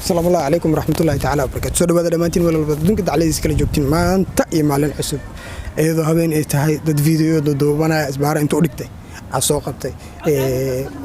Asalaamu allahi calaykum waraxmatullahi tacala wabarakatu. Soo dhawaada dhammaantiin walwalba adduunka dacladiisa kala joogtiin. Maanta iyo maalin cusub, iyadoo habeen ay tahay, dad videoda duubanaya isbaara inta u dhigtay aa soo qabtay.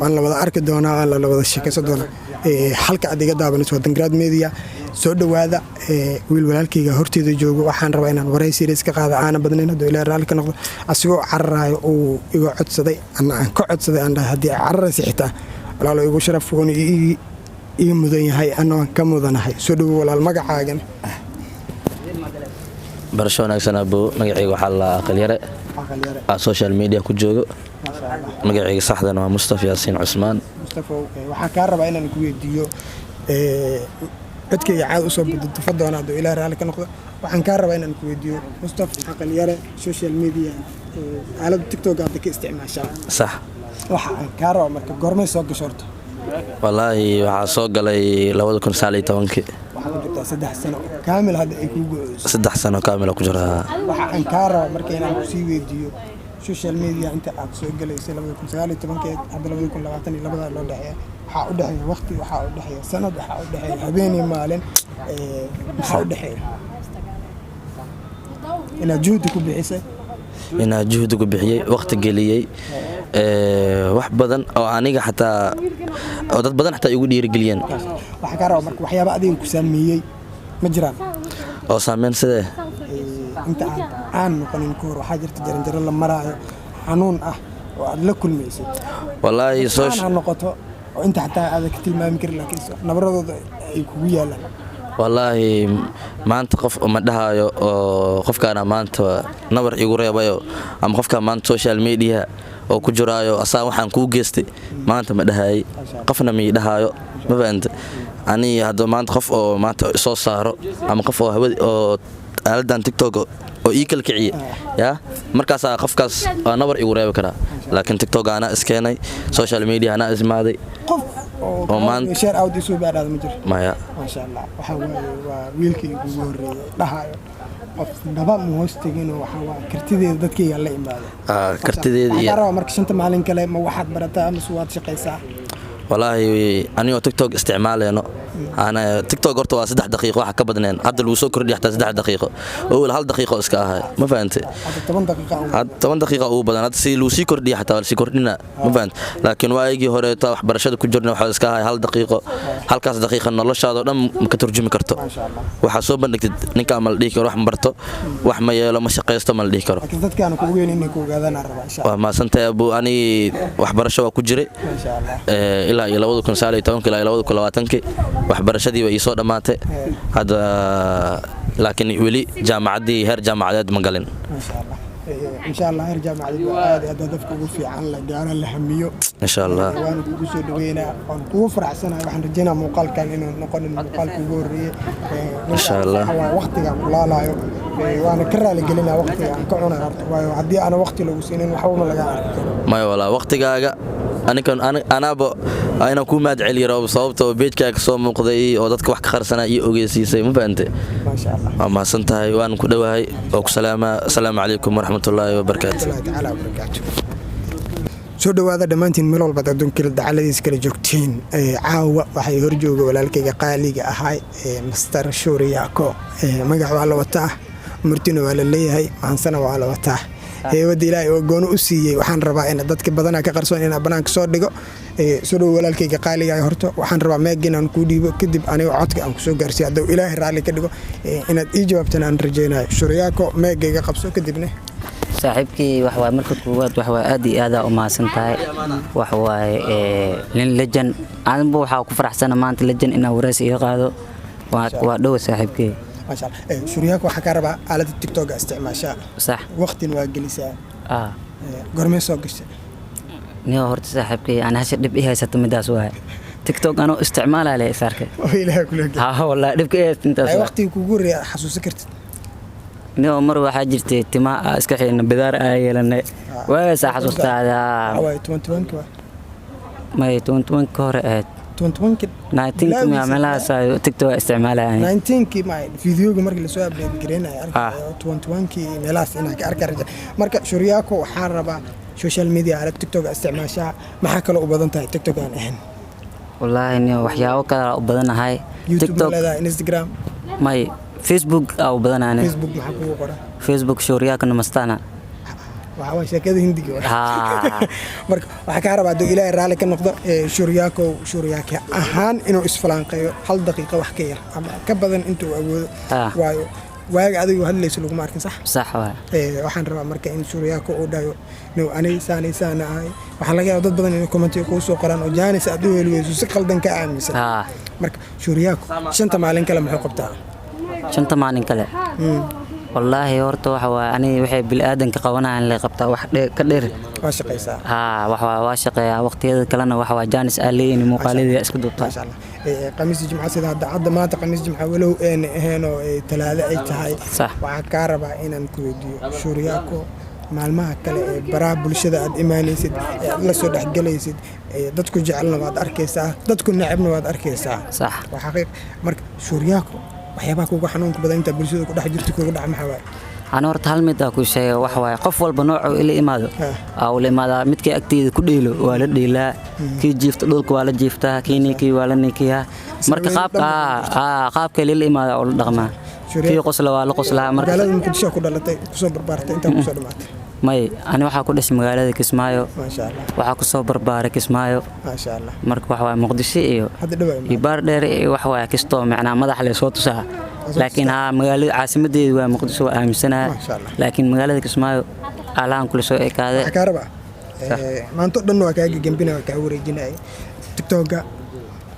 Waan la wada arki doonaa, waan la wada sheekaysan doonaa. Halka aad iga daabanayso waa Dangrad Media. Soo dhowaada. Wiil walaalkayga horteeda joogo, waxaan rabaa inaan waray series ka qaada aana badnayn, hadduu Ilaah raalli ka noqdo. Asigoo cararaayo uu iga codsaday, ana aan ka codsaday, aan dhahay haddii ay cararaysa xitaa, walaalo, igu sharaf wuuna iga mudan yahay, ana waan ka mudanahay. Soo dhowo walaal, magacaagan? Barasho wanaagsan, abo. Magacayga waxaa la Aqalyare, aa social media ku joogo. Magacayga saxdana waa Mustaf Yaasiin Cusmaan. Mustafow, waxaan kaa rabaa inaan ku weydiiyo, codkayga caad usoo tufa doona hadduu Ilaah raalli ka noqdo. Waxaan kaa rabaa inaan ku weydiiyo, Mustaf Aqalyare, social media, aaladda TikTok hadda ka isticmaashaa? Sax. Waxa aan kaa rabaa marka, goormay soo gasho horta? Wallaahi, waxaa soo galay 2019-kii. Waxaa ku jirtaa 3 sano oo kaamil hadda ay kuu go-eyso. 3 sano kaamila ku jiraa. Waxa aan kaa rabaa marka inaan kusii weydiiyo, social media inta aad soo galaysay 2019-keed, hadda 2022 loo dhexeeya, waxaa u dhexeeya waqti, waxaa u dhexeeya sanad, waxaa u dhexeeya habeenii maalin. Maxaa u dhexeeya inaad juhdi ku bixisay? Inaa juhdi ku bixiyey, waqti geliyey, wax badan oo aniga xataa oo dad badan xataa igu dhiirigeliyeen. Waxaa kaa rabaa marka, waxyaaba adiga ku saameeyey ma jiraan? Oo saameyn sidee? Inta aad caan noqonin ka hor, waxaa jirta jaranjaro la maraayo xanuun ah oo aad la kulmaysay. Wallaahi caan ha noqoto oo inta xataa aadan ka tilmaami karin, laakiin nabaradooda ay kugu yaalaan. Wallaahi, maanta qof ma dhahayo oo qofkaana maanta nabar igu reebayo ama qofkaa maanta social media oo ku jiraayo asaa waxaan kuu geystay maanta ma dhahayay, qofna ma ii dhahaayo. Ma fahanta? Ani hadda maanta qof oo maanta soo saaro ama qof oo hawada oo aaladan TikTok oo ii kala kiciye yaa, markaasaa qofkaas waa nabar igu reebi karaa. Laakiin TikTok anaa iskeenay, social media anaa ismaaday. Qof oo oo maanta share out isoo baadhaada ma jiro? Maya. Maasha Allah. Waxaa waaye, waa wiilkii ugu horreeyay dhahayo qof naba ma hoos teginoo. Waxaa waaye kartideeda dadkayga la imaado. Ah, kartideeda waxaa iyo kaa rabaa marka, shanta maalin kale ma waxaad barataa mise waad shaqaysaa? Walaahi, anigoo TikTok isticmaaleyno ana, TikTok horta waa 3 daqiiqo, waxa ka badneen. Hadda lagu soo kordhiya xataa 3 daqiiqo, awal 1 daqiiqo iska ahay. Ma fahante? Hadda 10 daqiiqa ugu Hadda 10 daqiiqa ugu badan. Hadda si lagu sii kordhiya xataa waa lasii kordhina. Ma fahante? Laakiin waagii horeeto waxbarashada ku jirna, waxaa iska ahay 1 daqiiqo. Halkaas daqiiqa noloshaadoo dhan ma ka turjumi karto. Maasha Allah. Waxaa soo bandhigtid ninkaa ma la dhihi karo wax ma barto, wax ma yeelo, ma shaqaysto, ma la dhihi karo. Laakiin dadkaana kugu weyn inay ku ogaadaan aan rabaa, insha Allah. Waa mahadsantahay, abu. Ani waxbarasho waa ku jiray. Maasha Allah. Ilaa iyo 2019-ki ilaa iyo 2020-kii waxbarashadii way ii soo dhammaatay hadda, laakiin weli jaamacaddii heer jaamacadeed ma galin. Maasha Allah. Insha Allah heer jaamacadeed waa aad aad hadafka ugu fiican la gaaro, la hamiyo. Insha Allah. Waana kugu soo dhaweynaa, waan kugu faraxsanahay. Waxaan rajeynaa muuqaalkan inuu noqonin muuqaalka ugu horreeyey. Insha Allah. Waxa waaye waqtiga aan kulaalayo, waana ka raali gelinaa waqtiga aan ka cunay horta, waayo haddii aana waqti lagu siinin waxba ma laga arki karo. Maya walaa, waqtigaaga anikan anaaba inaan kuu mahad celiyo rabo, sababta oo page-kaaga soo muuqday oo dadka wax ka qarsanaa iyo ogeysiisay. Ma fahante? Maasha Allah. Waa mahadsan tahay, waan ku dhowahay oo ku salaamaa. Asalaamu calaykum waraxmatullaahi wabarakaatu. Allahi tacaala wabarakaatu. Soo dhowaada dhammaantiin meel walbaad adduunka dacaladiisa kala joogtiin. Caawa waxay horjooga walaalkayga qaaliga ahay, Master Shuuriyaako. Magac waa la wataa, murtina waa la leeyahay, maansana waa la wataa. Heewada Ilaahay oo gooni u siiyey, waxaan rabaa in dadka badanaa ka qarsoon inaan banaanka soo dhigo. Soo dhowo walaalkayga qaaliga. Horta waxaan rabaa meeg inaan kuu dhiibo, kadib aniga codka aan kusoo gaarsiiyo, hadduu Ilaahay raalli ka dhigo. Inaad ii jawaabtana aan rajaynayo. Shuryaako, meegayga qabso kadibna. Saaxiibkii, wax waaye, marka koowaad wax waaye, aad iyo aad u mahadsan tahay. Wax waaye, nin legend aanba waxaa ku faraxsana maanta legend inaan wareysi iga qaado. Waa dhow, saaxiibkii. Maasha Allah. Shuryaako, waxaa kaa rabaa aaladda TikToka isticmaashaa. Sax. Waqtin waa gelisaa. Ah. Gormee soo gashay? Niyo horta, saaxiibkii, aan hasha dhib i haysato midaas waaye. TikTok anoo isticmaalaa leh is arkay. Oo Ilaahay kula gel. Ha, wallahi dhibka i haysato intaas ay waaye. Waqtiga kugu horreeya xasuusan kartid? Niyo, mar waxaa jirtay timaha aa iska xidhna, bidaar aa yeelanay, waagaasaa xasuustaa. Waxaa waaye 21-ki waa. May, 21 ka hore ahayd. 21-ki. 19 miya, meelahaas TikTok isticmaalaya. 19-kii ma videoga markii lasoo update gareynaya arkayo 21-kii meelahaas inaan ka arka raja. Marka Shuryaako, waxaan rabaa social media, aalad TikTok isticmaashaa, maxaa kaloo u badan tahay TikTok aan ahayn? Wallaahi niyo, waxyaabo kale u badanahay. YouTube ma TikTok leedahay? Instagram? May, Facebook aa u badanahay. Facebook maxaa kugu qoran? Facebook Shuuriyaaka Namastana. Waxaa waa sheekada Hindiga waay. Haa. Marka waxaa kaa rabaa, hadduu Ilaahay raalli ka noqdo, Shuuriyaakow, Shuuriyaake ahaan inuu isfalaanqeeyo hal daqiiqa wax ka yar ama ka badan intuu awoodo. Waayo, waaga adigu hadlayso laguma arkin, sax? Sax waay. Waxaan rabaa marka in Shuuriyaako uu dhayo no aniga saanay saana ahay. Waxaa laga yaaba dad badan inay commentiga kuu soo qoraan oo jaanis aad u heli weyso si qaldan ka aaminsan. Marka Shuuriyaako shanta maalin kale muxuu qabtaa? Shanta maalin kale, wallaahi horta waxa waaye, aniga waxay bini'aadanka qabanayaan lay qabtaa, wax ka dheer. Waa shaqaysaa? Haa, wax waa waa shaqeeyaa. Waqtiyada kalena waxa waa jaanis aa leeyihin, muuqaaladii iska duubtaa. Maasha Allah. Khamiis, Jimca, sida hadda maanta Khamiis, Jimca walow een ahayn oo Talaado ay tahay. Sax. Waxaa kaa rabaa inaan ku weydiiyo, Shuuriyaako, maalmaha kale ee baraha bulshada aad imaanaysid ee aad la soo dhexgelaysid, dadku jecelna waad arkaysaa, dadku necebna waad arkaysaa. Sax. Waa xaqiiq. Marka Shuuriyaako, waxyaabaha kuga xanuunka badan intaa bulshada ku dhex jirto kugu dhaca maxaa waaye? Ana horta hal mid aa ku sheega, wax waaye, qof walba noocuu ila imaado aa ula imaadaa. Midkii agteeda ku dheelo waa la dheelaa, kii jiifta dhulka waa la jiiftaa, kii ninkii waa la ninkiyaa. Marka qaabka qaabka lila imaada ula dhaqmaa, kii qosla waa la qoslaa. Marka Magaalada Muqdisho ku dhalatay, kusoo barbaartay, intaa kusoo dhamaatay? May, ani waxaa ku dhashay magaalada Kismaayo. Maasha Allah. Waxaa kusoo barbaaray Kismaayo. Maasha Allah. Marka wax waaye, Muqdisho iyo Hadda dhawaa iyo Baardheer iyo wax waaye kastoo macnaa madax lay soo tusaa, laakiin haa, magaalada caasimadeedu waa Muqdisho, waa aaminsanaha. Maasha Allah. Laakiin magaalada Kismaayo alahan kula soo ekaade. Waxaa kaa rabaa, maanta o dhan waa kaa gegembina, waa kaa wareejinaya. TikToka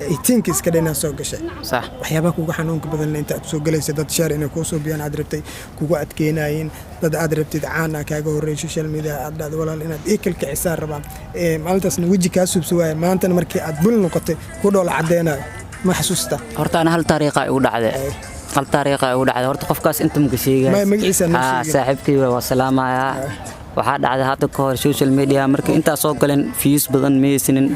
18ka iska dhanaa soo gashay. Sax. Waxyaabaha kugu xanuunka badan inta aad soo galaysa, dad share inay kuu soo biyaan aad rabtay kugu adkeynayeen, dad aad rabtid caan ah kaaga horreeyay social media, aad dhahdo walaal inaad ii kalkicisaan rabaa, maalintaasna weji kaa suubsa waaya, maantana markii aad bul noqotay ku dhoola caddeynayo, ma xasuusta? Horta ana hal taariikha igu dhacday, hal taariikha igu dhacday. Horta qofkaas inta muka sheegay. Magaciisa noo sheegin. Saaxiibkii waa salaamayaa. Waxaa dhacday hadda ka hor social media markii intaa soo galeen, views badan ma haysanin.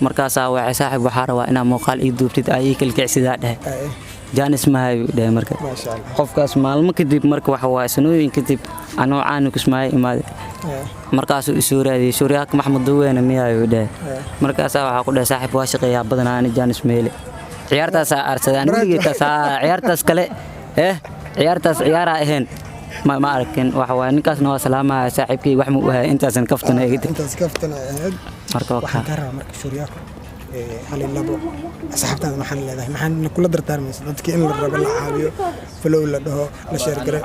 Markaasaa waxay, saaxiib, waxaa rabaa inaa muuqaal ii duubtid, aa ii kalkicsidaa dhehe. Jaanis mahayu dhehe. Marka Maasha Allah. qofkaas maalmo kadib, marka waxa waaye sanooyin kadib, anoo caanu Kismaayo imaaday, markaasuu isoo raadiyey, Suuryaaka Maxmud Duweene miyaayu dhehe. Markaasaa waxaa ku dhehe, saaxiib, waa shaqeeyaa badanaa ani, jaanis meele. Ciyaartaasaa aarsaday ani weligay taas. Haa, ciyaartaas kale ciyaartaas ciyaaraa ahayn ma arkin. Waxa waaye, ninkaasna waa salaamaya, saaxiibkay, wax ma u hayay, intaasan kaftana iga tag. Intaas kaftana ahayd. Marka waa Waxaan kaa rabaa marka, Shuuriyaako, hal iyo labo asxaabtaada maxaan leedahay, maxaan kula dardaarmaysa dadka in la rabo la caawiyo, follow la dhaho, la share gare?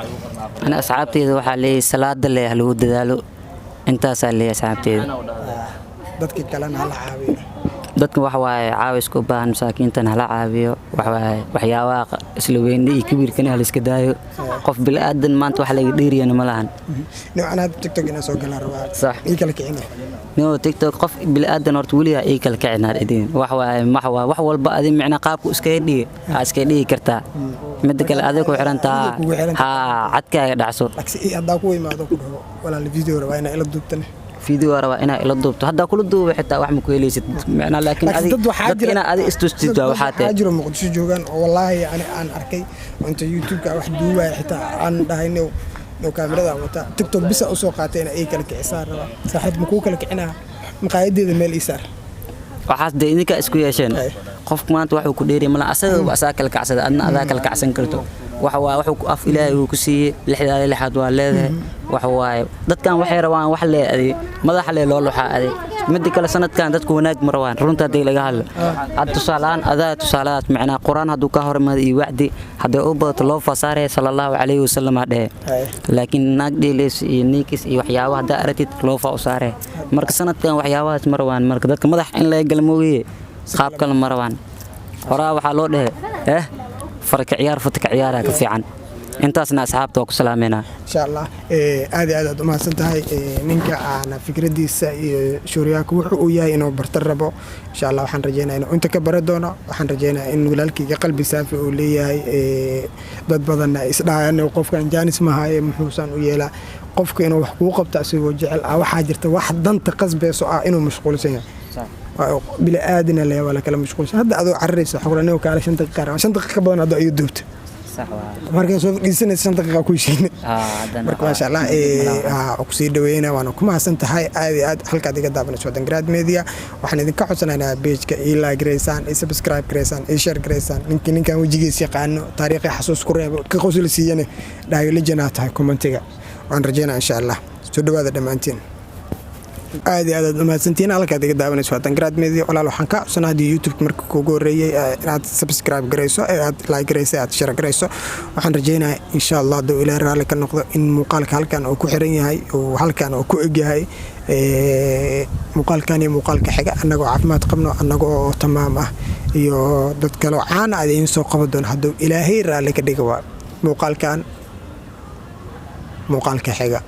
Ani asxaabteyda waxaa leeyahay, salaada leh ha lagu dadaalo. Intaasaa leeyahay asxaabteyda. Dadka kalena hala caawiyo. Dadka waxa waaye caawiska u baahan, masaakiintan hala caawiyo. Waxa waaye, waxyaabaha isla weyne iyo kibirkana hala iska daayo. Qof bilaadan maanta wax laga dheeriyana ma lahan. Noocan hadda TikTok inaa soo galaan rabaa. Sax. Ii kala kicina. No, TikTok qof bilaadan horta weligaa ii kala kicinaa idin. Wax waaye, wax waa wax walba adi micna qaabku iskaga dhigi aa iskaga dhigi kartaa. Midda kale adiga ku xirantaa. Kugu xiran. Haa, cadkaaga dhacso. Laakiin haddaa ku imaado ku dhaho, walaal, video rabaa inaa ila duubtane? Video rabaa inaa ila duubto, haddaa kula duubo xitaa wax ma ku helaysid micnaa, laakiin laakiin adi dad waxaa dadka jira inaa adi istustid dad waa waxaa waxaa tahay. jiro Muqdisho joogaan oo wallaahi yani aan arkay oo inta YouTube-ka wax duubaya, xitaa aan dhahay now now kaamirada wata, TikTok bisa usoo qaatay inaa ii kala kicisaan rabaa. Saaxiib, ma kuu kala kicinaa? Maqaayadeeda meel ii saar. Waxaas dee idinkaa isku yeesheen. Qofku maanta waxuu ku dheeriya mala, asaga asaa kala kacsada, adna adaa kala kacsan karto. Waxa waa wuxuu ku af Ilaahay uu ku siiyey, lixdaada lixaad waa leedahay. Waxa waaye, dadkan waxay rabaan wax lee adi madaxa lee loo luxaa adi. Midda kale, sanadkan dadku wanaag ma rabaan, runta haddii laga hadlo. Had tusaalehaan adaa tusaaladaas macnaa Qur-aan hadduu ka hormaado iyo wacdi hadday u badato loo fasaaraya, sala Allahu calayhi wasalam aa dhehe. Laakiin naag dheeleys iyo ninkis iyo waxyaabo haddaa aragtid, loo faa u saaraya. Marka sanadkan waxyaabahaas ma rabaan. Marka dadka madax in laga gala moogiye, qaab kale ma rabaan. Horaa waxaa loo dhehe farka ciyaar, futka ciyaaraa ka fiican. Intaasna asxaabta waa ku salaameynaa. Insha Allah. Aad iyo aad aad umahadsan tahay. Ninka aana fikradiisa iyo Shuuriyaaka wuxuu uu yahay inuu barta rabo, insha Allah waxaan rajeynaya inuu inta ka bara doono. Waxaan rajeynaya in walaalkayga qalbi saafi uu leeyahay. Dad badanna ay isdhahayaan qofkan jaanis mahaye, muxuusan u yeelaa qofka inuu wax kuu qabto asigoo jecel ah? Waxaa jirta wax danta qasbeyso ah inuu mashquulsan yahay. Bili aadina le waa la kala mashquulsan. Hadda adoo cararaysa xogranimo kaale 5 daqiiqa rabaa, 5 daqiiqa ka badan haddoo iyo duubta. Sax waa. Markaa soo fadhiisanaysa 5 daqiiqa ku heshiinay. Haddana Marka maasha Allah, kusii dhaweyna, waana ku mahadsan tahay aad iyo aad. Halkaad iga daabanayso Wadan Garaad Media. Waxaan idinka codsanaynaa page-ka ii like gareysaan, ii subscribe gareysaan, ii share gareysaan. Ninkii ninkan wejigiis yaqaano, taariikhi xasuus ku reebo, ka qosol siiyane, dhahayo lejanaa tahay comment-iga. Waan rajeynaa insha Allah. Soo dhawaada dhammaantiin, aad iyo aad aad umahadsantihiin. Halkaad iga daawanayso waa Dangaraad Media. Walaal, waxaan ka codsanaa haddii YouTube marka kuugu horreeyey inaad subscribe garayso, ee aad like garayso, aad share garayso. Waxaan rajeynayaa insha Allah, hadduu Ilaahay raalli ka noqdo, in muuqaalka halkan uu ku xiran yahay, uu halkan uu ku eg yahay. Muuqaalkan iyo muuqaalka xiga, annagoo caafimaad qabno, annagoo tamaam ah, iyo dad kaloo caana aad idiin soo qaban doono hadduu Ilaahay raalli ka dhiga. Waa muuqaalkan muuqaalka xiga.